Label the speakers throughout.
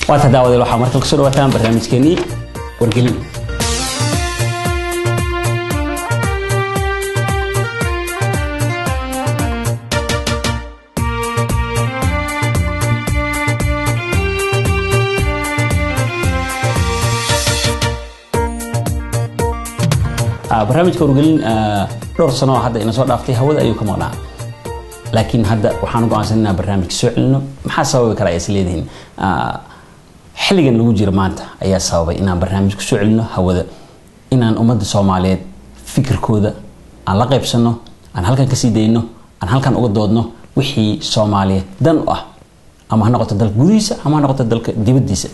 Speaker 1: Waata daawadeel, waxaa markale kusoo dhawaataan barnaamijkeenii Wargelin. Barnaamijka Wargelin dhowr sano oo hadda ina soo dhaaftay hawada ayuu ka maqnaa, laakiin hadda waxaan go'aansan inaan barnaamijka soo celino. Maxaa sababi kara ay is leedihiin? Xilligan lagu jiro maanta ayaa sababay inaan barnaamij kusoo celino hawada, inaan ummadda Soomaaliyeed fikirkooda aan la qaybsano, aan halkan kasii dayno, aan halkan uga doodno wixii Soomaaliya dan u ah, ama ha noqoto dalka gudihiisa ama ha noqoto dalka dibaddiisa.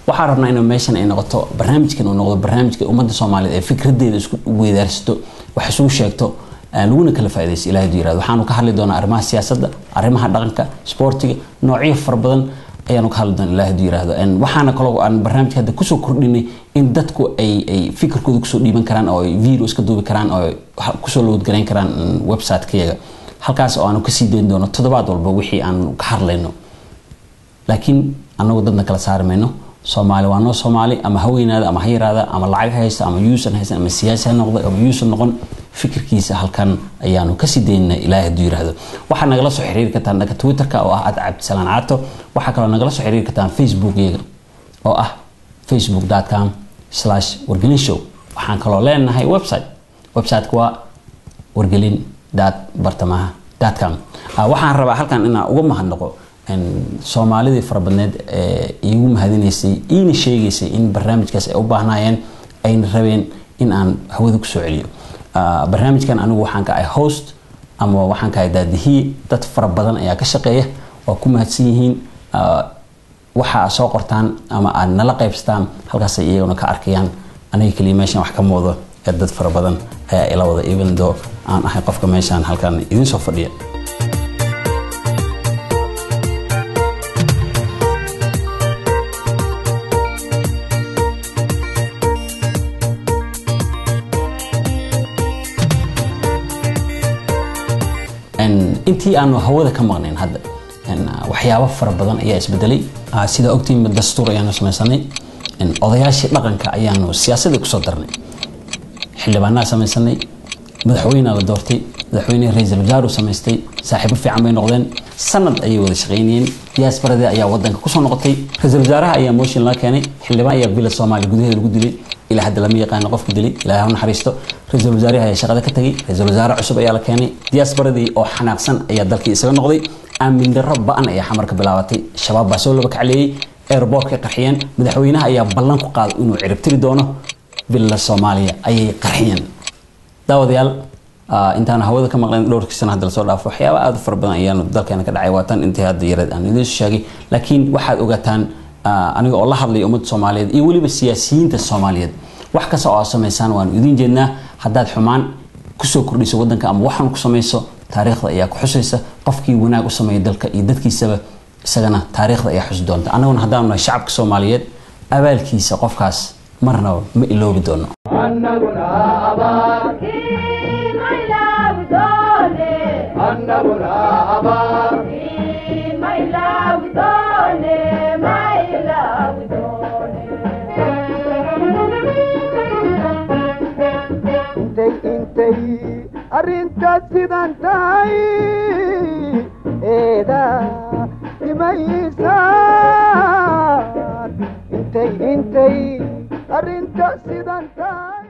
Speaker 1: Waxaan rabnaa in meeshan ay noqoto, barnaamijkan uu noqdo barnaamijka ummadda Soomaaliyeed ee fikradeeda isku weydaarsato, wax isugu sheegto, laguna kala faaidaysto. Ilahay haduu yirahdo, waxaanu ka hadli doonaa arrimaha siyaasadda, arrimaha dhaqanka, isboortiga, noocyo fara badan ayaanu ka hadli doonaa, Ilahay haduu yirahdo. Waxaana kaloo aan barnaamijka hadda kusoo kordhinay in dadku ay fikirkooda kusoo dhiiban karaan oo ay video iska duubi karaan oo ay kusoo load garayn karaan website-kayaga, halkaas oo aanu kasii dayn doono toddobaad walba wixii aanu ka hadlayno. Laakiin anagu dadna kala saari mayno. Soomaali waa noo Soomaali, ama ha weynaada ama ha yaraada, ama lacag haysta ama yuusan haysan, ama siyaasi ha noqdo ama yuusan noqon, fikirkiisa halkan ayaanu kasii daynana, Ilaahay hadduu yiraahdo. Waxaa nagala soo xiriiri kartaan dhanka Twitterka oo ah @CabdisalaanCaato. Waxaa kaloo nagala soo xiriiri kartaan Facebook iyaga oo ah facebook.com/wargelinshow. Waxaan kaloo leenahay website. Website-ka waa wargelin.bartamaha.com. Waxaan rabaa halkan inaan uga mahadnaqo Soomaalidii fara badneed ee iigu mahadinaysay, iina sheegaysay in barnaamijkaas ay u baahnaayeen, ayna rabeen in aan hawada kusoo celiyo barnaamijkan. Anigu waxaan ka ahay host ama waxaan ka ahay daadihiye. Dad fara badan ayaa ka shaqeeya, waa ku mahadsan yihiin. Waxa aad soo qortaan ama aad nala qaybsataan halkaasay iyaguna ka arkayaan. Aniga keliya meeshan wax kama wado ee dad fara badan ayaa ila wada, even though aan ahay qofka meeshaan halkan idiin soo fadhiya. Intii aanu hawada ka maqnayn hadda waxyaabo fara badan ayaa isbedelay. Sida ogtiin, dastuur ayaanu samaysanay, odayaashii dhaqanka ayaanu siyaasadii kusoo darnay, xildhibaanaa samaysanay, madaxweynea la doortay, madaxweyne ra-iisul wasaaru samaystay, saaxiibo fiican bay noqdeen, sanad ayay wada shaqaynayeen. Diasporadii ayaa wadanka kusoo noqotay, ra-iisul wasaaraha ayaa motion laga keenay, xildhibaan ayaa Villa Soomaaliya gudaheeda lagu dilay, ilaa hadda lama yaqaano qofka dilay, Ilaahay ha naxariisto. Ra-iisul wasaarihi ayaa shaqada ka tagay, ra-iisul wasaare cusub ayaa la keenay. Diasporadii oo xanaaqsan ayaa dalkii isaga noqday. Aamin darro ba-an ayaa xamarka bilaabatay. Shabaab baa soo laba kacleeyey, airportkay qarxiyeen, madaxweynaha ayaa ballan ku qaaday inuu ciribtiri doono, Villa Soomaaliya ayay qarxiyeen. Daawadayaal, intaan hawada ka maqlayn dhowrkii sano hadda lasoo dhaafo, waxyaaba aada u fara badan ayaanu dalkeena ka dhacay. Waatan intii hadda yareed aan idiin sheegay, laakiin waxaad ogaataan, aniga oo la hadlaya ummadda Soomaaliyeed iyo weliba siyaasiyiinta Soomaaliyeed, wax kasta oo aad samaysaan waanu idiin jeednaa. Haddaad xumaan kusoo kordhiso waddanka ama waxaan ku samayso, taariikhda ayaa ku xusaysa. Qofkii wanaag u sameeya dalka iyo dadkiisaba, isagana taariikhda ayaa xusi doonta. Annaguna haddaanu nahay shacabka Soomaaliyeed, abaalkiisa qofkaas marnaba ma iloobi doono.
Speaker 2: Annaguna abaar, annaguna abaar. Intay arrintaas sidan tahay eeda imaysaan, intay arrintaas sidan tahay.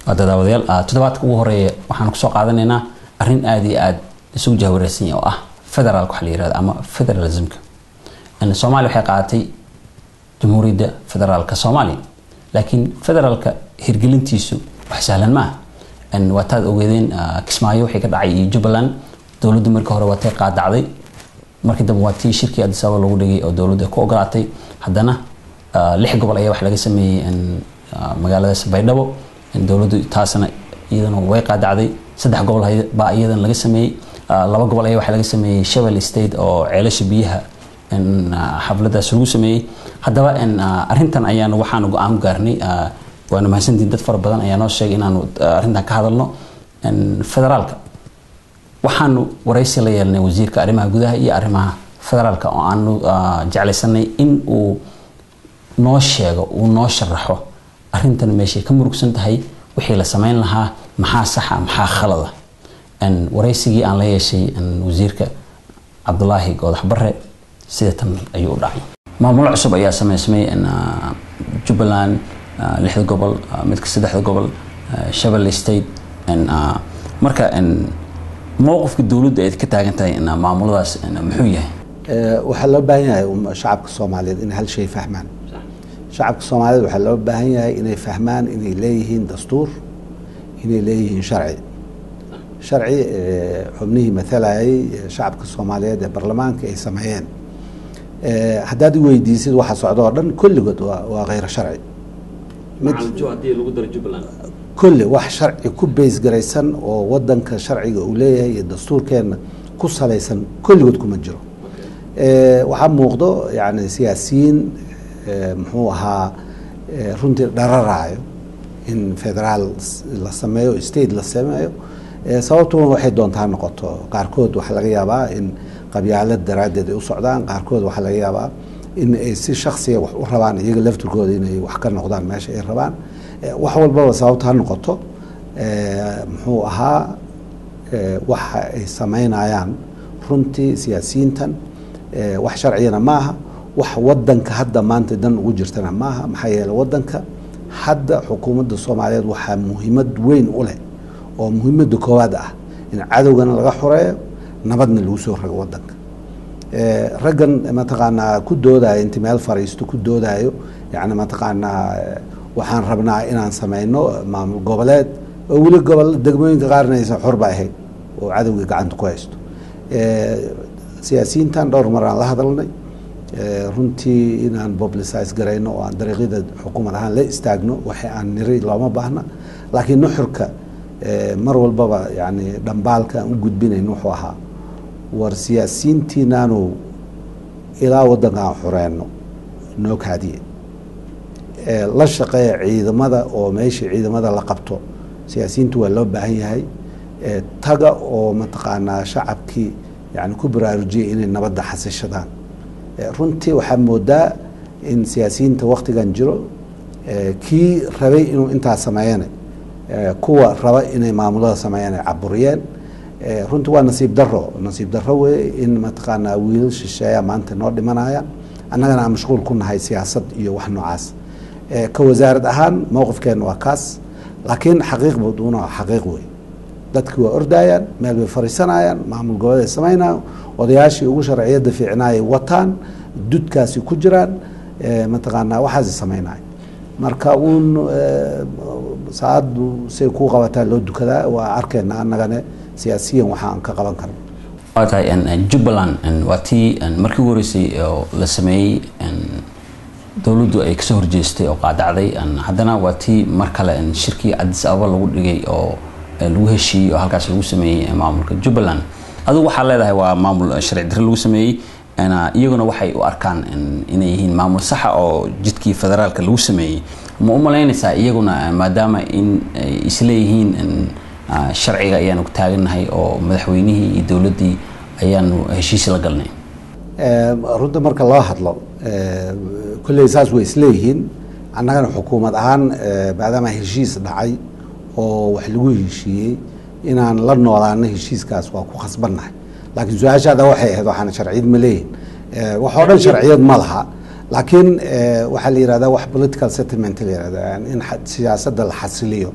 Speaker 1: Waa daawadayaal, toddobaadka ugu horeeya waxaan kusoo qaadanaynaa arrin aada iyo aada isugu jahwareersan yahay oo ah federaalka waxa la yirahdo ama federalismka. Soomaaliya waxay qaadatay Jamhuuriyadda Federaalka Soomaaliya, laakiin federaalka hirgelintiisu wax sahlan ma ah. Waa taad ogeedeen Kismaayo waxay ka dhacay iyo Jubbaland. Dowladdu markii hore waa tay qaadacday, markii dambe waa tii shirkii Addis Ababa lagu dhigay oo dowladdu ay ku ogolaatay. Haddana lix gobol ayaa wax laga sameeyey magaaladaas Baydhabo, dowladdu taasna iyadana way qaadacday. Saddex gobol baa iyadana laga sameeyey. Laba gobol ayaa waxa laga sameeyey Shabelle State oo ceelasha biyaha xafladaas lagu sameeyey. Haddaba arrintan ayaanu waxaanu go-aan ku gaarnay, waana mahadsantihin, dad fara badan ayaa noo sheegay inaanu arrintan ka hadalno, federaalka. Waxaanu waraysi la yeelnay wasiirka arrimaha gudaha iyo arrimaha federaalka oo aanu jeclaysanay in uu noo sheego, uu noo sharaxo arrintan meeshay ka murugsan tahay, wixii la samayn lahaa, maxaa saxa, maxaa khalada. Waraysigii aan la yeeshay wasiirka Cabdulaahi Goodax Bare sida tan ayuu u dhacay. Maamulo cusub ayaa sameysmay: Jubbaland, lixda gobol, midka saddexda gobol, Shabelle State. Marka mowqifka dowladda ay ka taagan tahay maamuladaas muxuu yahay?
Speaker 3: Waxaa loo baahan yahay shacabka Soomaaliyeed inay hal shay fahmaan. Shacabka Soomaaliyeed waxaa loo baahan yahay inay fahmaan inay leeyihiin dastuur, inay leeyihiin sharci, sharci xubnihii mathalayay shacabka Soomaaliyeed ee baarlamaanka ay sameeyeen. Haddaad i weydiisid, waxa socda oo dhan kulligood waa khayr sharci. Kulli wax sharci ku base garaysan oo wadanka sharciga uu leeyahay iyo dastuurkeenna ku salaysan kulligood kuma jiro. Waxaa muuqdo yani siyaasiyiin muxuu ahaa runtii dhararaayo in federaal la sameeyo, state la sameeyo. Sababtuna waxay doontaa noqoto, qaarkood waxaa laga yaabaa in qabyaalad daraaddeed ay u socdaan, qaarkood waxaa laga yaabaa in ay si shaksiya wax u rabaan, iyaga laftirkooda inay wax ka noqdaan meesha ay rabaan. Wax walbaba sababta ha noqoto, muxuu ahaa, waxa ay sameynayaan runtii siyaasiyiintan wax sharciyana maaha, wax wadanka hadda maanta dan ugu jirtana maaha. Maxaa yeeley, wadanka hadda xukuumadda Soomaaliyeed waxaa muhiimad weyn u leh oo muhiimadda koowaad ah in cadowgana laga xoreeyo, nabadna lagu soo rogo wadanka. Raggan mataqaanaa ku doodayo, inti meel fariisto ku doodayo, yani mataqaanaa waxaan rabnaa inaan sameyno maamul goboleed, oo weli gobol degmooyinka qaarna aysan xorba ahayn oo cadowgii gacanta ku haysto. Siyaasiyiintan dhowr mar aan la hadalnay runtii inaan publicize garayno oo aan dariiqyada xukuumad ahaan la istaagno waxay aan niri looma baahna, laakiin nuxurka mar walbaba yani dhambaalka aan u gudbinayn wuxuu ahaa: war siyaasiyiintiinaanu ilaa waddanka aan xoreyno noo kaadiye, la shaqeeya ciidamada oo meeshii ciidamada la qabto siyaasiyiintu waa loo baahan yahay, taga oo mataqaanaa shacabkii yani ku baraarujiyay inay nabadda xasishadaan. Runtii waxaa moodaa in siyaasiyiinta waktigan jiro kii rabay inuu intaa sameeyana, kuwa raba inay maamulada sameeyaan ay caburiyeen. Runtii waa nasiib daro, nasiib daro wey in mataqaanaa wiilal shisheeya maanta noo dhimanayaan, annagana aan mashquul ku nahay siyaasad iyo wax noocaas. Ka wasaarad ahaan mowqifkeena waa kaas, laakiin xaqiiq buduna xaqiiq wey, dadki waa ordayaan, meel bay fariisanayaan, maamul goboleed ay sameynayaan, odayaashii ugu sharciyadda fiicnaayay wataan, dudkaasi ku jiraan, mataqaanaa waxaasi sameynaya. Marka uun saacaddu say kuu qabataa loo dukadaa, waa arkayna annagane siyaasiyan waxa aan ka qaban karno.
Speaker 1: Waa tahay. Jubbaland waa tii markii ugu horeysay oo la sameeyey dowladdu ay kasoo horjeestay oo qaadacday. Haddana waa tii mar kale shirkii Addis Ababa lagu dhigay oo lagu heshiiyey oo halkaas lagu sameeyey maamulka Jubbaland. Adigu waxaa leedahay waa maamul sharci darre lagu sameeyey, iyaguna waxay u arkaan inay yihiin maamul saxa oo jidkii federaalka lagu sameeyey. Ma u malaynaysaa iyaguna maadaama in ay isleeyihiin sharciga ayaanu taagannahay oo madaxweynihii iyo dowladdii ayaanu heshiis la galnay?
Speaker 3: Runta marka loo hadlo, kolley saas way isleeyihiin. Annagana xukuumad ahaan, maadaama heshiis dhacay oo wax lagu heshiiyey, inaan la noolaano heshiiskaas waa ku khasbannahay. Laakiin su-aashaada waxay ahayd waxaana sharciyad ma leeyihin? Wax oo dhan sharciyad ma laha, laakiin waxaa la yihahdaa wax political settlement la yihahda, yani in siyaasadda la xasiliyo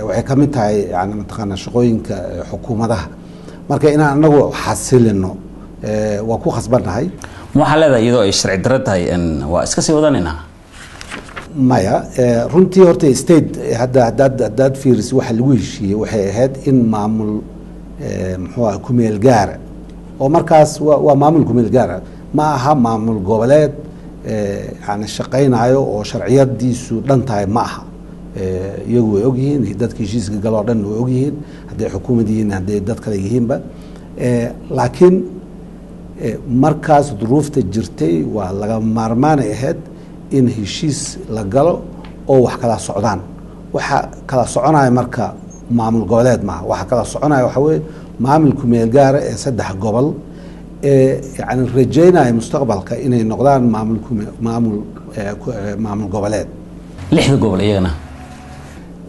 Speaker 3: waxay ka mid tahay yani mataqaana shaqooyinka xukuumadaha. Marka inaan anagu xasilino waa ku khasbannahay.
Speaker 1: Ma waxaa leedahay iyadoo ay sharci darro tahay waa iska sii wadanaynaa?
Speaker 3: Maya, runtii horta state hadda haddaad fiiriso waxa lagu heshiiyey waxay ahayd in maamul muxuu ah kumeel gaara, oo markaas waa maamul kumeel gaara, ma aha maamul goboleed yani shaqaynayo oo sharciyadiisu dhan tahay ma aha. Iyagu way ogyihiin, dadka heshiiska galo oo dhan way ogyihiin, hadday xukuumad yihiin, hadday dad kale yihiinba. Laakiin markaas duruufta jirtay waa laga maarmaanay ahayd in heshiis la galo oo wax kala socdaan. Waxa kala soconaya marka maamul goboleed maaha, waxa kala soconaya waxa weeye maamul kumeel gaara ee saddex gobol ee yani rajaynaya mustaqbalka inay noqdaan maamul maamul maamul goboleed.
Speaker 1: 6da gobol iyagana?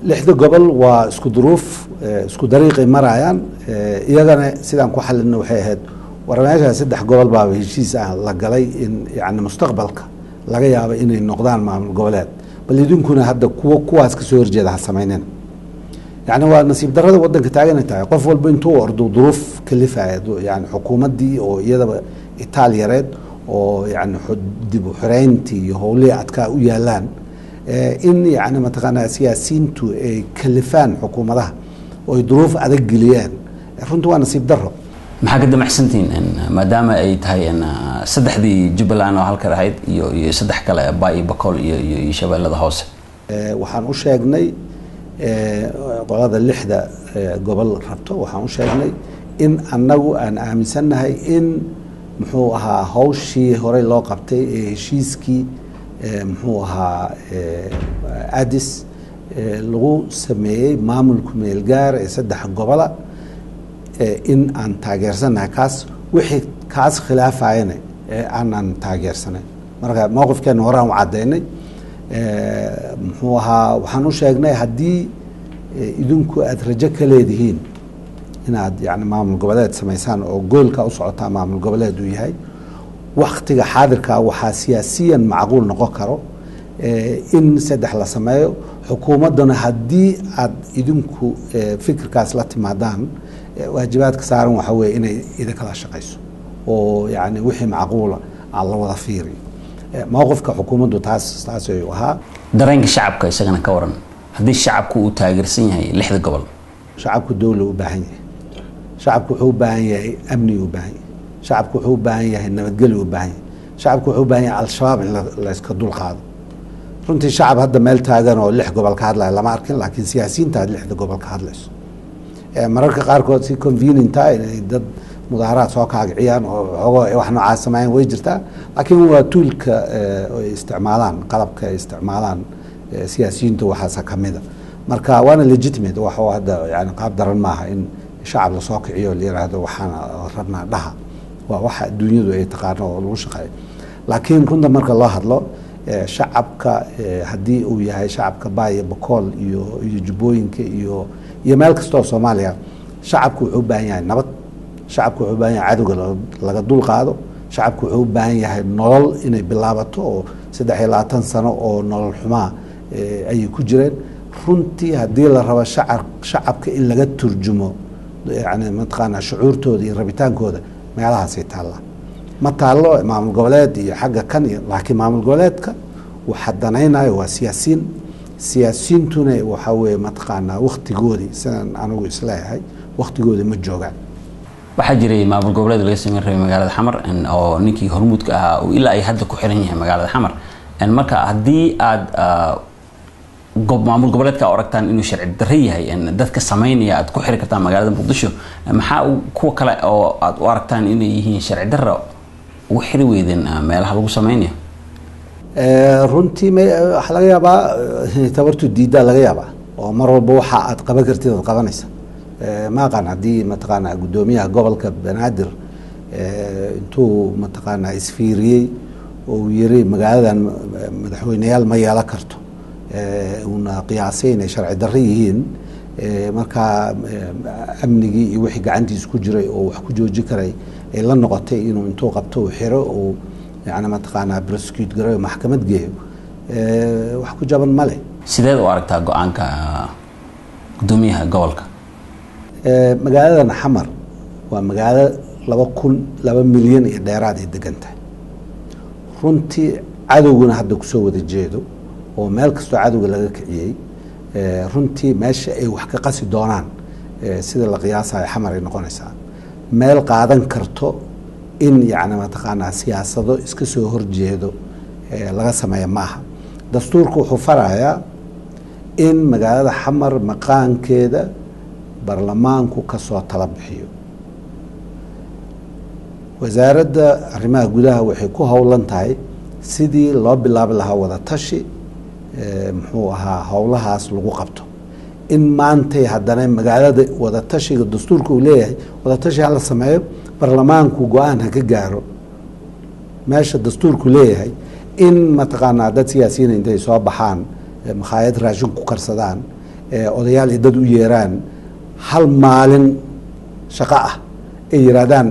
Speaker 3: 6da gobol waa isku duruuf, isku dariiqay marayaan. Iyagana sidaan ku xalino waxay ahayd, war meeshaa 3 gobol baaba heshiis ah la galay in yani mustaqbalka laga yaabo inay noqdaan maamul goboleed, bal idinkuna hadda kuwaas kasoo horjeeda ha samaynina. Yani waa nasiib darada wadanka taaganay tahay, qof walba intuu ordo duruuf kalifaya, yani xukuumaddii oo iyadaba itaaliyareed oo yani dib u xoreyntii iyo howlihii adkaa u yaalaan, in yani mataqaanaa siyaasiyiintu ay kalifaan xukuumadaha oo ay duruuf adag geliyaan, runtii waa nasiib daro.
Speaker 1: Maxaa ka damacsantihiin maadaama ay tahay 3dii Jubbaland oo halkan ahayd iyo 3 kale, Baay iyo Bakool iyo Shabeellada Hoose?
Speaker 3: Waxaan u sheegnay qolada 6da gobol rabto, waxaan u sheegnay in annagu aan aaminsannahay in muxuu ahaa hawshii horey loo qabtay ee heshiiskii muxuu ahaa Addis lagu sameeyey maamulku meel gaar ee 3 gobola in aan taageersannahay, kaas wixii kaas khilaafayana aanan taageersanayn. Marka mowqifkeena horaan u caddaynay. Muxuu ahaa waxaan u sheegnay haddii idinku aada rajo ka leedihiin inaad yani maamul goboleed samaysaan oo goolka u socotaa maamul goboleed uu yahay, waktiga xaadirka waxaa siyaasiyan macquul noqon karo in 3 la sameeyo. Xukuumadduna haddii aad idinku fikirkaas la timaadaan, waajibaadka saaran waxaa weeye inay idinkala shaqayso oo yani wixii macquula aan la wada fiiriyo. Mowqifka xukuumaddu taas ayuu ahaa.
Speaker 1: Dareenka shacabka isagana ka waran, haddii shacabku uu taageersan yahay 6da gobol?
Speaker 3: Shacabku dowla u baahan yahay, shacabku wuxuu u baahan yahay amni u baahan yahay, shacabku wuxuu u baahan yahay nabadgelyo u baahan yahay, shacabku wuxuu u baahan yahay Al-Shabaab in la iska dul qaado. Runtii shacab hadda meel taagan oo 6 gobol ka hadlaya lama arkin, laakiin siyaasiyiinta 6da gobol ka hadlayso mararka qaarkood si convenient ah inay dad mudaaharaad soo kaagiciyaan oo xoogo wax noocaas sameeyaan way jirtaa, laakiin waa tuulka ay isticmaalaan, qalabka ay isticmaalaan siyaasiyiintu waxaasa ka mida. Marka waana legitimate, wax oo hadda yani qaab daran maaha in shacab lasoo kiciyo la yiraahdo waxaana rabnaa dhaha, waa waxa adduunyadu ay taqaano oo lagu shaqeeyo. Laakiin runta marka loo hadlo, shacabka haddii uu yahay shacabka Baay iyo Bakool iyo Jubbooyinka iyo meel kasta oo Soomaaliya, shacabku wuxuu u baahan yahay nabad, shacabku wuxuu u baahan yahay cadowga laga dul qaado, shacabku wuxuu u baahan yahay nolol inay bilaabato oo 23 sano oo nolol xumaa ayay ku jireen. Runtii haddii la rabo shacabka in laga turjumo yani mataqaanaa shucuurtooda iyo rabitaankooda, meelahaasay taallaa. Ma taallo maamul goboleed iyo xagga kan iyo, laakiin maamul goboleedka waxa danaynayo waa siyaasiyiin. Siyaasiyiintuna waxaa weeye mataqaanaa waktigoodii, sidaan anigu isleeyahay, waktigoodii ma joogaan.
Speaker 1: Waxaa jiray maamul goboleed laga sameyn rabay magaalada Xamar oo ninkii hormuudka ahaa uu ilaa ay hadda ku xiran yahay magaalada Xamar. Marka haddii aad maamul goboleedka aragtaan inuu sharci darro yahay, dadka sameynaya aad ku xiri kartaan magaalada Muqdisho, maxaa kuwa kale oo aad u aragtaan inay yihiin sharci darro ugu xiri weydeen meelaha lagu sameynayo?
Speaker 3: Runtii waxaa laga yaabaa tabartu diiddaa laga yaabaa, oo mar walba waxa aad qaban kartid aad qabanaysa. Ma aqaan haddii mataqaanaa guddoomiyaha gobolka Banaadir intuu mataqaanaa isfiiriyey oo yiri magaaladan madaxweyneyaal ma yeelan karto, uuna qiyaasay inay sharci darro yihiin, markaa amnigii iyo wixii gacantiisa ku jiray oo wax ku jooji karay ay la noqotay inuu intuu qabto uu xiro uu yani mataqaanaa prosecute gareeyo, maxkamad geeyo, wax ku jaban ma leh.
Speaker 1: Sideed u aragtaa go-aanka guddoomiyaha gobolka?
Speaker 3: Magaaladan Xamar waa magaalo 2 milyan iyo dheeraad ay degan tahay. Runtii cadowguna hadda kusoo wada jeedo oo meel kastoo cadowga laga kiciyey, runtii meesha ay wax ka qasi doonaan sida la qiyaasayo Xamar ay noqonaysaa meel qaadan karto in yacni mataqaanaa siyaasado iska soo horjeedo laga sameeya maaha. Dastuurku wuxuu farayaa in magaalada Xamar maqaankeeda baarlamaanku kasoo tala bixiyo. Wasaaradda arrimaha gudaha waxay ku howlan tahay sidii loo bilaabi lahaa wada tashi muxuu ahaa howlahaas lagu qabto. In maantay haddana magaalada wada tashiga dastuurka uu leeyahay wada tashi hala sameeyo, baarlamaanku go-aan ha ka gaaro meesha dastuurku leeyahay, In mataqaanaa dad siyaasiyiin intay soo baxaan, makhaayad raashin ku karsadaan, odayaal iyo dad u yeeraan, hal maalin shaqo ah ay yiraahdaan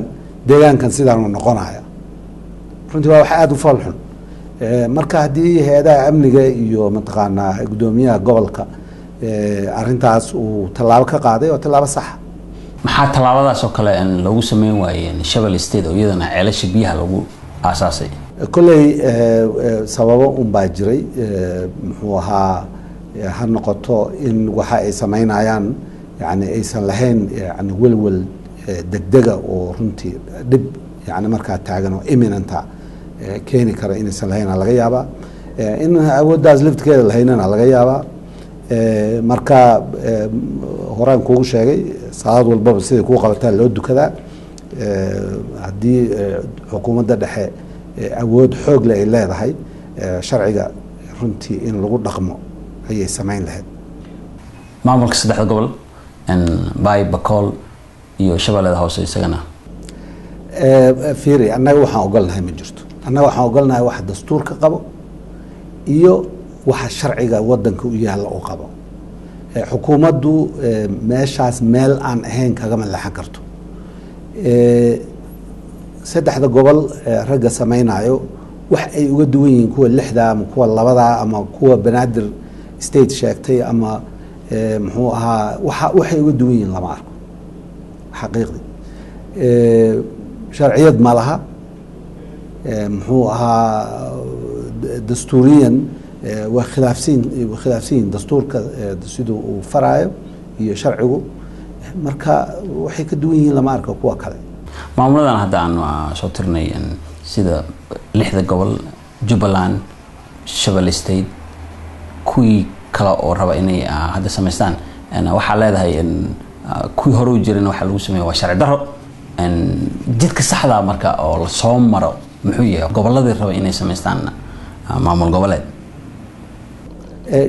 Speaker 3: deegaankan sidaanu noqonaya, runtii waa wax aada u fool xun. Marka haddii hay-adaha amniga iyo mataqaanaa guddoomiyaha gobolka arrintaas uu tallaabo ka qaaday, oo tallaabo saxa.
Speaker 1: Maxaa tallaabadaas oo kale loogu sameyn waayey Shabelle State oo iyadana ceelasha biyaha lagu aasaasay?
Speaker 3: Kolley sababo un baa jiray. Muxuu ahaa, ha noqoto in waxa ay sameynayaan yani aysan lahayn yani welwel degdega oo runtii dhib yani markaa taagan oo imminent ah keeni kara inaysan lahayna laga yaabaa, in awooddaas laftigeeda lahaynana laga yaabaa. Marka horaan kuugu sheegay, salaad walbaba siday kuu qabataa loo dukadaa. Haddii xukuumadda dhexe awood xoog le ay leedahay, sharciga runtii in lagu dhaqmo ayay samayn lahayd.
Speaker 1: Maamulka saddexda gobol, Baay, Bakool iyo Shabeellada Hoose, isagana?
Speaker 3: Fiiri, annaga waxaan ogolnahay ma jirto. Annaga waxaan ogolnahay waxa dastuurka qabo iyo waxa sharciga wadanka u yaalla uu qabo. Xukuumaddu meeshaas meel aan ahayn kagama leexan karto. Saddexda gobol ragga samaynayo wax ay uga duwan yihiin kuwa lixda ama kuwa labadaa ama kuwa Banaadir State sheegtay ama muxuu ahaa, waxa waxay uga duwan yihiin lama arko xaqiiqdii. Sharciyad ma laha, muxuu ahaa, dastuuriyan waa khilaafsan yihiin dastuurka siduu uu faraayo iyo sharcigu. Marka waxay ka duwan yihiin lama arko kuwa kale.
Speaker 1: Maamuladan hadda aan soo tirnay, sida lixda gobol, Jubbaland, Shabelle State, kuwii kale oo raba inay hadda samaystaan, waxaa leedahay kuwii hore u jiran waxaa lagu sameeya waa sharci daro. Jidka saxda marka oo lasoo maro muxuu yahay, goboladii raba inay samaystaan maamul goboleed?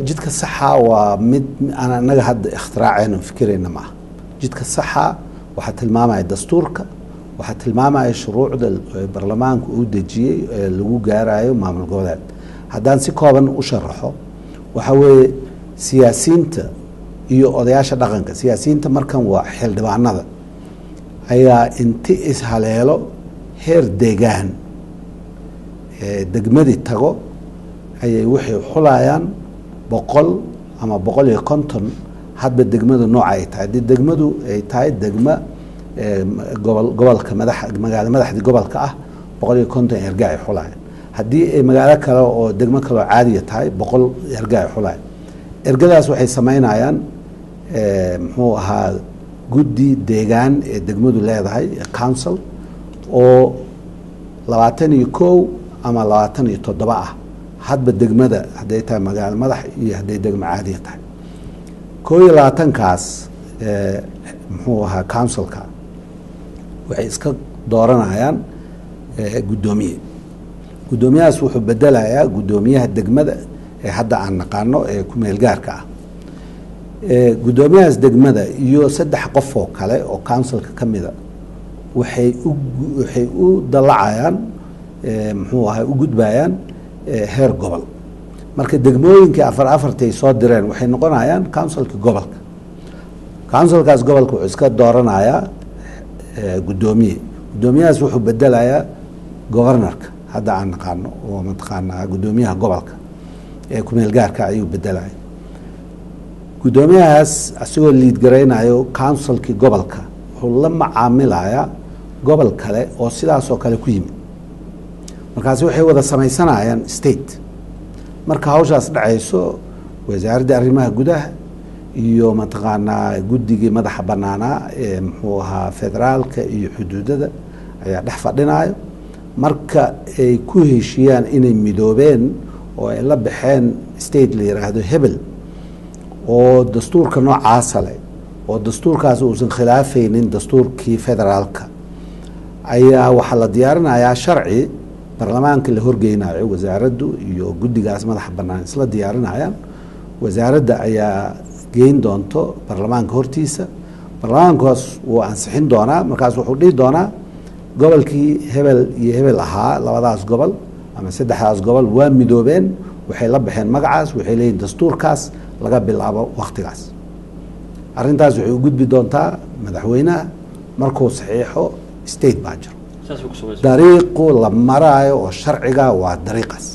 Speaker 3: Jidka saxa waa mid aan anaga hadda ikhtiraacayno fikirayna maaha. Jidka saxa waxaa tilmaamaya dastuurka, waxaa tilmaamaya shuruucda baarlamaanku uu dejiyey ee lagu gaarayo maamul goboleed. Haddaan si kooban u sharaxo, waxaa weeye siyaasiyiinta iyo odayaasha dhaqanka. Siyaasiyiinta markan waa xildhibaanada ayaa inti ishaleelo heer deegaan degmadii tago ayay waxay xulayaan 100 ama 150, hadba degmadu nooca ay tahay. Haddii degmadu ay tahay degma gobol, gobolka madax, magaalo madaxdii gobolka ah, 150 erga ay xulayaan. Haddii ay magaalo kale oo degmo kale oo caadiya tahay, 100 erga ay xulayaan. Ergadaas waxay samaynayaan muxuu ahaa, guddi deegaan ee degmadu leedahay, council oo 21 ama 27 ah, hadba degmada hadday tahay magaalo madax iyo hadday degmo caadiya tahay. 21-kaas muxuu ahaa, councilka waxay iska dooranayaan guddoomiye. Guddoomiyahaas wuxuu bedelayaa guddoomiyaha degmada ee hadda aan naqaano ee ku-meel gaarka ah. Guddoomiyahaas degmada iyo saddex qof oo kale oo councilka ka mida waxay u dallacayaan, muxuu ahay, u gudbayaan heer gobol. Marka degmooyinkii afar afartay soo direen waxay noqonayaan councilka gobolka. Councilkaas gobolka wuxuu iska dooranayaa guddoomiye. Guddoomiyahaas wuxuu bedelayaa governorka hadda aan naqaano oo mataqaanaa guddoomiyaha gobolka ee kumeel gaarka ayuu bedelaya. Guddoomiyahaas isagoo lead garaynayo councilkii gobolka wuxuu la macaamilayaa gobol kale oo sidaasoo kale ku yimid. Markaasi waxay wada samaysanayaan state. Marka hawshaas dhacayso, wasaaradda arrimaha gudaha iyo mataqaanaa guddigii madaxa banaanaa ee muxuu ahaa, federaalka iyo xuduudada ayaa dhex fadhinayo. Marka ay ku heshiiyaan inay midoobeen oo ay la baxeen state la yiraahdo hebel oo dastuurka noocaasa leh oo dastuurkaas uusan khilaafaynin dastuurkii federaalka, ayaa waxaa la diyaarinayaa sharci baarlamaanka la horgeynayo. Wasaaraddu iyo guddigaas madaxa bannaan isla diyaarinayaan. Wasaaradda ayaa geyn doonto baarlamaanka hortiisa. Baarlamaankaas wuu ansixin doonaa. Markaas wuxuu dhihi doonaa gobolkii hebel iyo hebel ahaa, labadaas gobol Ama saddexdaas gobol waa midoobeen, waxay la baxeen magacaas, waxay leeyihin dastuurkaas laga bilaabo wakhtigaas. Arrintaas waxay u gudbi doontaa madaxweynaha markuu saxiixo. State baa jiro, dariiqu la maraayo oo sharciga waa dariiqaas.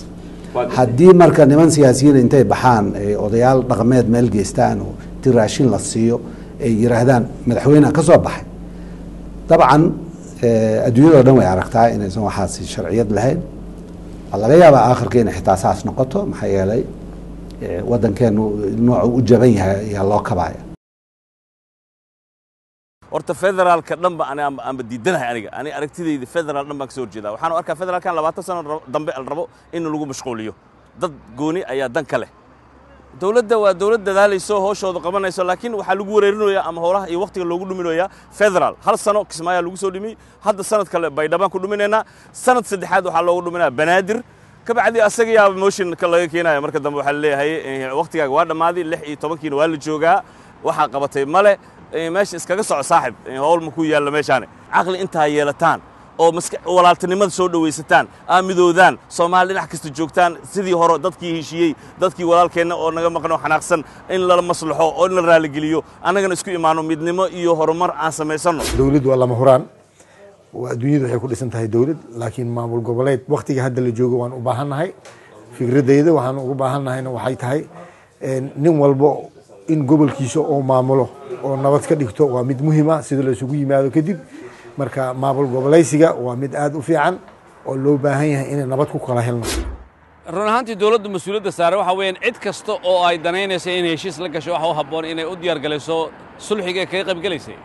Speaker 3: Haddii marka niman siyaasiyiin intay baxaan ay odayaal dhaqameed meel geystaan oo inti raashin la siiyo ay yiraahdaan madaxweyneha ka soo baxay, dabcan adduunyado dhan way aragtaa inaysan waxaasi sharciyad lahayn. Waa laga yaabaa aakhirka inay xitaa saas noqoto, maxaa yeelay waddankeenu noocu u jaban yahay ayaa loo kabaya.
Speaker 4: Horta federaalka dhanba ani aanba diidanahay. Aniga ani aragtidayda federaal dhan baan ka soo horjeedaa. Waxaan u arkaa federaalkan 20 sano dambe la rabo in lagu mashquuliyo dad gooni ayaa dan ka leh. Dowladda waa dowlad dadaalayso, hooshooda qabanayso, laakiin waxaa lagu wareerinayaa ama howlaha iyo waqtiga loogu dhuminayaa federaal. Hal sano Kismaayaa lagu soo dhimiyey, hadda sanad kale Baydhabaan ku dhuminaynaa, sanad saddexaad waxaa loogu dhuminayaa Banaadir. Kabacdi asaga yaaba motion-ka laga keenaya. Marka dambe waxaa laleeyahay waqtigaaga waa dhammaaday, 16-kiina waa la joogaa, waxaa qabatay male, meesha iskaga soco saaxib, howl ma ku yaalla meeshaani. Caqli intaa yeelataan oo walaaltinimada soo dhowaysataan, aa midoodaan, Soomaali dhinac kasta joogtaan, sidii hore dadkii heshiiyey, dadkii walaalkeenna oo naga maqno xanaaqsan in lala maslaxo oo in la raaligeliyo, annagana isku imaano, midnimo iyo horumar aan samaysanno.
Speaker 5: Dowlad waa lama huraan, waa adduunyadu waxay ku dhisan tahay dowlad, laakiin maamul goboleed waktiga hadda la joogo waan u baahannahay. Fikradayda waxaan ugu baahannahayna waxay tahay nin walbo in gobolkiisa oo maamulo oo nabad ka dhigto waa mid muhiima sida la isugu yimaado kadib. Marka maamul goboleysiga waa mid aada u fiican oo loo baahan yahay inay nabad ku kala helno.
Speaker 6: Run ahaantii dowladda mas-uuliyadda saaran waxa weeyaan cid kasta oo ay danaynaysa inay heshiis la gasho waxa u habboon inay u diyaargalayso sulxiga kaga qaybgelaysay.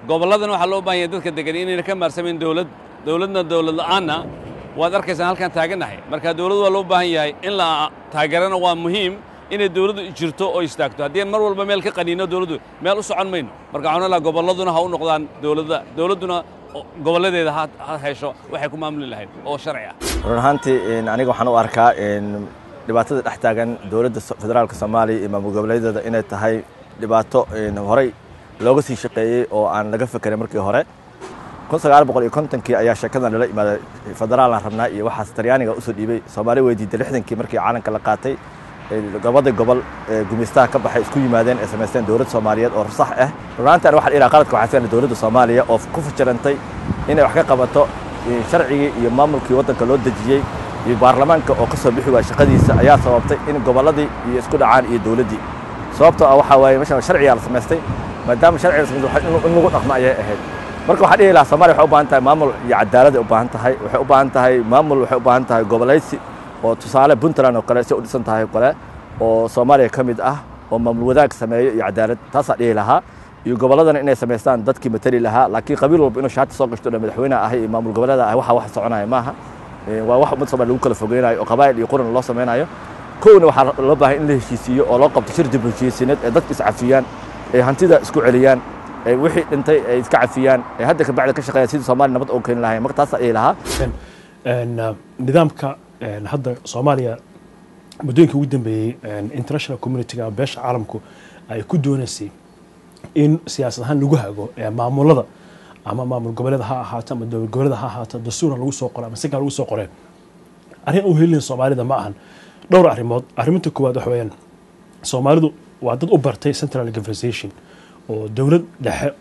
Speaker 6: Gobolladana waxaa loo baahan yahay dadka degan inayna ka maarsamayn dowlad, dowladna dowlad la'aanna waad arkaysaan halkaan taagannahay. Marka dowlad waa loo baahan yahay, in la taageerana waa muhiim, inay dowladdu jirto oo istaagto. Haddii mar walba meel ka qaniino dowladdu, meel u socon mayno. Marka waxaan lahaa gobolladuna ha u noqdaan dowladda, dowladduna gobolladeeda ha hesho waxay ku maamuli lahayd oo sharci ah.
Speaker 7: Run ahaantii aniga waxaan u arkaa dhibaatada dhex taagan dowladda federaalka Soomaaliya iyo maamul goboleedyada inay tahay dhibaato horey looga sii shaqeeyey oo aan laga fekerin markii hore. 1950-kii ayaa sheekadan lala imaaday, federaalaan rabnaa iyo waxaas Talyaaniga usoo dhiibay. Soomaali way diiday. 60-kii markii caalamka la qaatay, labada gobol ee gumaystaha ka baxay isku yimaadeen ee samaysteen dowlad Soomaaliyeed oo sax ah. Runaantii ani waxaan ilaa qaladka waxaa seenay dowladda Soomaaliya oo ku fashilantay inay wax ka qabato sharcigii iyo maamulkii waddanka loo dejiyey, iyo baarlamaanka oo ka soo bixi waaya shaqadiisa ayaa sababtay in gobolladii iyo isku dhacaan iyo dowladdii. Sababtoo ah waxaa waaye meeshan sharcigaa la samaystay, maadaama sharciga la samaystay in lagu dhaqmo ayay ahayd. Marka waxaan dhihi lahaa Soomaaliya waxay u baahan tahay maamul iyo cadaalad ay u baahan tahay, waxay u baahan tahay maamul, waxay u baahan tahay gobolaysi oo tusaale Puntland oo kale si u dhisan tahay oo kale oo Soomaaliya ka mid ah oo maamul wadaag sameeyo iyo cadaalad, taasaa dhihi lahaa. Iyo gobolladana inay samaystaan dadkii matali lahaa, laakiin qabiil walba inuu shaati soo gashto dhan madaxweyne ah iyo maamul goboleeda ah waxa wax soconaya maaha. Waa wax ummadda Soomaaliya lagu kala fogeynayo oo qabaa'il iyo quran loo sameynayo. Kowna waxaa loo baahan in la heshiisiiyo oo loo qabto shir dib u heshiisiineed ee dadka iscafiyaan, ee hantida isku celiyaan, ee wixii dhintay ay iska cafiyaan, ee hadda ka bacdi ka shaqeeyaan sidii Soomaaliya nabad ugu keeni lahayn. Marka taasaa dhihi lahaa.
Speaker 8: Nidaamka hadda Soomaaliya muddooyinkii ugu dambeeyey international community-ga ama beesha caalamku ay ku doonaysay in siyaasad ahaan lagu hago maamulada, ama maamul goboleeda ha ahaato ama dowlad goboleeda ha ahaato, dastuurha lagu soo qoro ama si kale lagu soo qoree, arrin u helin Soomaalida ma ahan. Dhowr arrimood. Arrinta koowaad waxa weeyaan Soomaalidu waa dad u bartay central organization oo dowlad dhexe,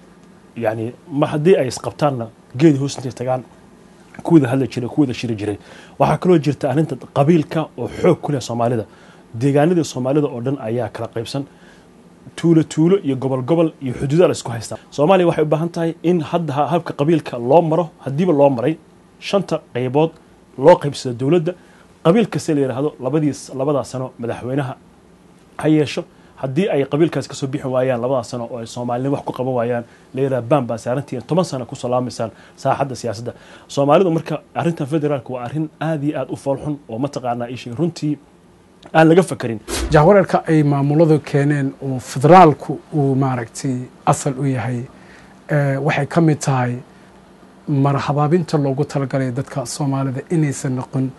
Speaker 8: yani ma haddii ay isqabtaanna geedi hoos intay tagaan kuwada hadli jiray, kuwada shiri jiray. Waxaa kaloo jirta arrinta qabiilka oo xoog ku leh Soomaalida. Deegaanadii Soomaalida oo dhan ayaa kala qaybsan, tuulo tuulo iyo gobol gobol iyo xuduuda la isku haystaa. Soomaaliya waxay u baahan tahay in hadda habka qabiilka loo maro, haddiiba loo maray shanta qaybood loo qaybsado dowladda, qabiil kasta la yidhaahdo labadaa sano madaxweynaha ha yeesho. Haddii ay qabiilkaas kasoo bixi waayaan labadaa sano oo ay Soomaalinimo wax ku qaban waayaan, la yidhaha baan baa saarantihiin, 10 sano ku salaamaysaan saaxadda siyaasadda Soomaalidu. Marka arrintan federaalka waa arrin aad iyo aad u foolxun oo mataqaanaa ishii runtii aan laga fakarin.
Speaker 9: Jahwareerka ay maamuladu keeneen oo federaalku uu maaragtay asal u yahay waxay ka mid tahay marhabaabinta loogu talagalay dadka Soomaalida inaysan noqon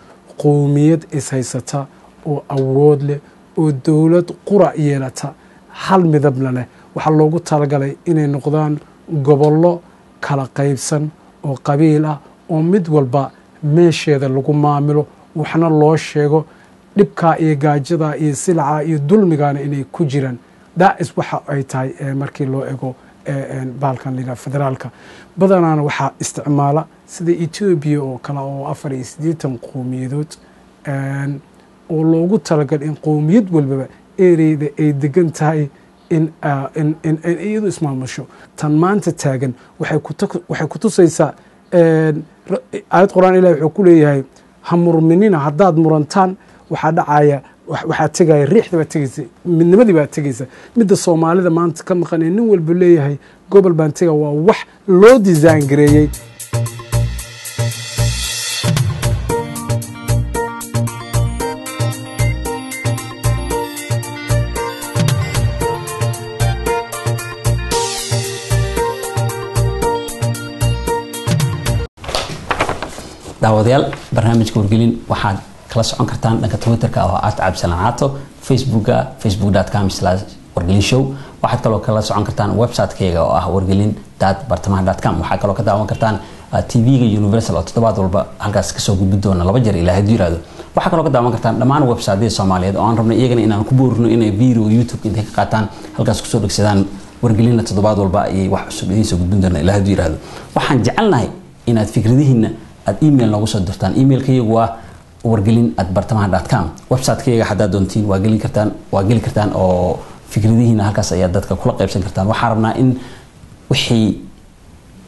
Speaker 9: qowmiyad ishaysata oo awood leh oo dowlad qura yeelata, hal midabna leh. Waxaa loogu talagalay inay noqdaan gobollo kala qaybsan oo qabiil ah oo mid walba meesheeda lagu maamilo. Waxna loo sheego dhibkaa iyo gaajada iyo silacaa iyo dulmigaana inay ku jiraan. That is waxa ay tahay markii loo ego baalkan la yidhaha federaalka. Badanaana waxaa isticmaala sida Etoobiya oo kale oo 84 qowmiyadood oo loogu talagalay in qowmiyad walbaba ereyda ay degan tahay in iyadu ismaamusho. Tan maanta taagan waxay ku tusaysaa aayad Qur-aan. Ilahi wuxuu ku leeyahay: "Ha murminina, haddaad murantaan waxaa dhacaya, waxaa tegaya riixda baa tegaysa, midnimadii baa tegaysa." Midda Soomaalida maanta ka maqan ee nin walba leeyahay gobol baan tega waa wax loo design gareeyey.
Speaker 1: Daawadayaal, barnaamijka Wargelin waxaad kala socon kartaan dhanka Twitterka oo @CabdisalanCaato, Facebooka facebook.com/wargelinshow. Waxaad kaloo kala socon kartaan website-kayga oo ah wargelin.bartamaha.com. Waxaad kaloo ka daawan kartaan TV-ga Universal oo toddobaad walba halkaas kasoo gudbi doona laba jeer, Ilaahay hadduu yiraahdo. Waxaa kaloo ka daawan kartaan dhammaan website-yada Soomaaliyeed oo aan rabnay iyagana inaan ku boorino inay video YouTube intay ka qaataan halkaas kusoo dhegsadaan. Wargelinna toddobaad walba ayay wax cusub idiin soo gudbin doona, Ilaahay hadduu yiraahdo. Waxaan jecelnahay inaad fikradihiina aad email noogu soo dirtaan. Emailkayagu waa wargelin@bartamaha.com. Website-kayaga haddaad doontiin waa gelin kartaan, waa geli kartaan oo fikradihiina halkaas ayaad dadka kula qaybsan kartaan. Waxaan rabnaa in wixii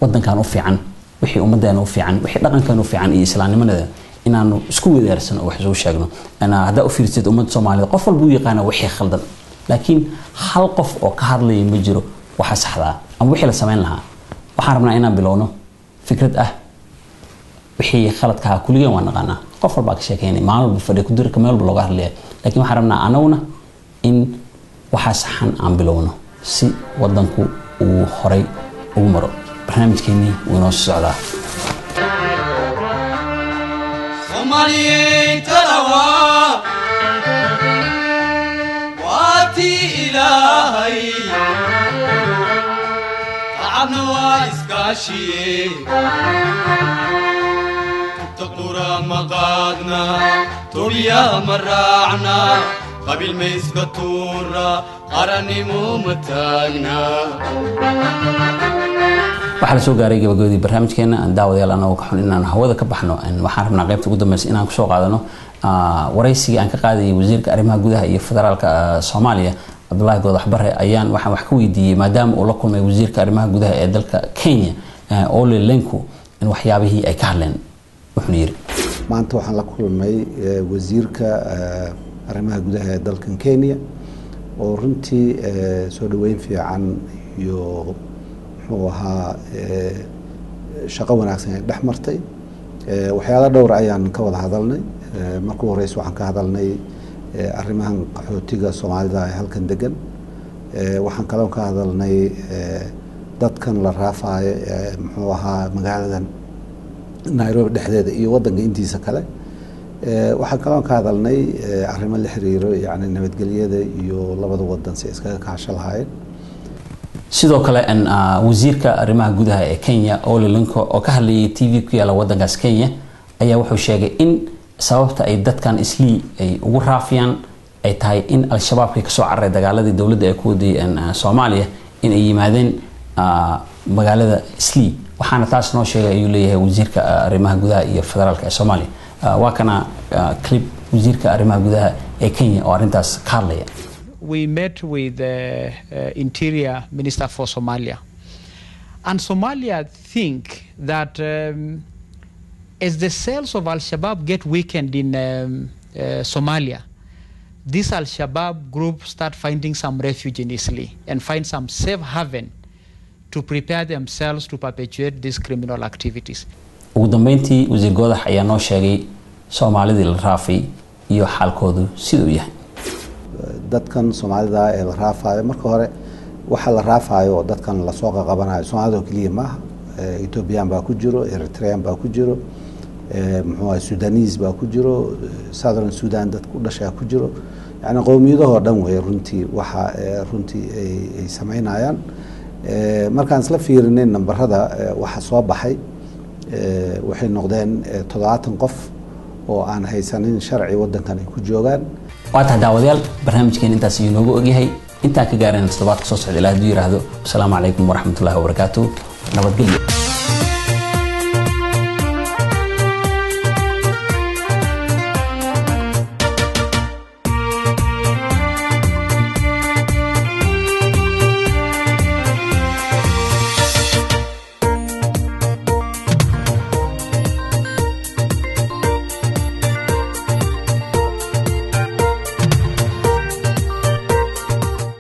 Speaker 1: wadankan u fiican, wixii ummadeena u fiican, wixii dhaqankan u fiican iyo islaamnimadeeda inaanu isku wadaarsano oo wax isugu sheegno. Haddaa u fiirsid ummadda Soomaaliyeed, qof walba u yaqaana wixii khaldan, laakiin hal qof oo ka hadlaya ma jiro waxa saxdaa ama wixii la samayn lahaa. Waxaan rabnaa inaan bilowno fikrad ah wixii khaladka ahaa kulligeen waa naqaanaa, qof walbaa ka sheekeynay, maalin walba fadhi ku dirka, meel walba looga hadlaya, laakiin waxaan rabnaa anaguna in waxa saxan aan bilowno si wadanku uu horay ugu maro. Barnaamijkeenii wuu inoo soo socdaa.
Speaker 10: Soomaaliyey, talawa waatii Ilaahay, tacabna waa iskaashiye, tubta qura ma qaadna, tolya ma raacna, qabiil ma iska tuura, qarannimo ma taagna.
Speaker 1: Waxaa la soo gaaray gabagabadii barnaamijkeena. Daawadayaal, anagoo ka xun inaan hawada ka baxno, waxaan rabnaa qaybta ugu dambeysa inaan kusoo qaadano waraysigii aan ka qaadayay wasiirka arrimaha gudaha iyo federaalka Soomaaliya, Cabdulaahi Goodax Bare. Ayaan waxaan wax ka weydiiyey, maadaama uu la kulmay wasiirka arrimaha gudaha ee dalka Kenya, Ole Lenku, in waxyaabihii ay ka hadleen. Wuxuuna yiri:
Speaker 3: Maanta waxaan la kulmay wasiirka arrimaha gudaha ee dalkan Kenya oo runtii soo dhaweyn fiican iyo muxuu ahaa shaqo wanaagsan ay dhex martay. Waxyaalo dhowr ayaan ka wada hadalnay. Markuu horeysa waxaan ka hadalnay arrimahan qaxootiga Soomaalida ee halkan degan. Waxaan kaloo ka hadalnay dadkan la raafaayo ee muxuu ahaa magaaladan Nairobi dhexdeeda iyo wadanka intiisa kale. Waxaan kaloo ka hadalnay arrimo la xiriiro yani nabadgelyada iyo labada wadan si iskaga kaasho lahaayeen.
Speaker 1: Sidoo kale wasiirka arrimaha gudaha ee Kenya, Ole Lenku, oo ka hadlayay TV ku yaala wadankaas Kenya ayaa wuxuu sheegay in sababta ay dadkan Islii ay ugu raafiyaan ay tahay in Al-Shabaabkii kasoo cararay dagaaladii dowladda ay ku waday Soomaaliya in ay yimaadeen magaalada Islii. Waxaana taas noo sheegay, ayuu leeyahay, wasiirka arrimaha gudaha iyo federaalka ee Soomaaliya. Waa kana clip wasiirka arrimaha gudaha ee Kenya oo arrintaas ka hadlaya.
Speaker 11: We met with the Interior Minister for Somalia. And Somalia think that as the cells of Al-Shabaab get weakened in Somalia, this Al-Shabaab group start finding some refuge in Eastleigh and find some safe haven to prepare themselves to perpetuate these criminal activities.
Speaker 1: Ugu dambeyntii wasiir Goodax ayaa noo sheegay Soomaalidii la raafay iyo xaalkoodu siduu yahay.
Speaker 3: Dadkan Soomaalida ee la raafayo, marka hore waxa la raafayo oo dadkan lasoo qaqabanayo Soomaalida oo keliya maaha. Ethiopian baa ku jiro, Eritrean baa ku jiro, muxuu ahay, Sudanese baa ku jiro, Southern Sudan dadka u dhashaa ku jiro, yani qowmiyadahoo dhan wey runtii waxa runtii ay sameynayaan. Markaan isla fiirinay nambarada waxa soo baxay, waxay noqdeen 70 qof. Oo aan haysanin sharci wadankan ay ku joogaan.
Speaker 1: Waa tahay daawadayaal, barnaamijkeen intaas ayuu noogu ogyahay. Intaan ka gaarayna toddobaadka soo socda, ilaa hadduu yidhaahdo, wasalaamu calaykum waraxmatullahi wabarakaatu, nabadgelyo.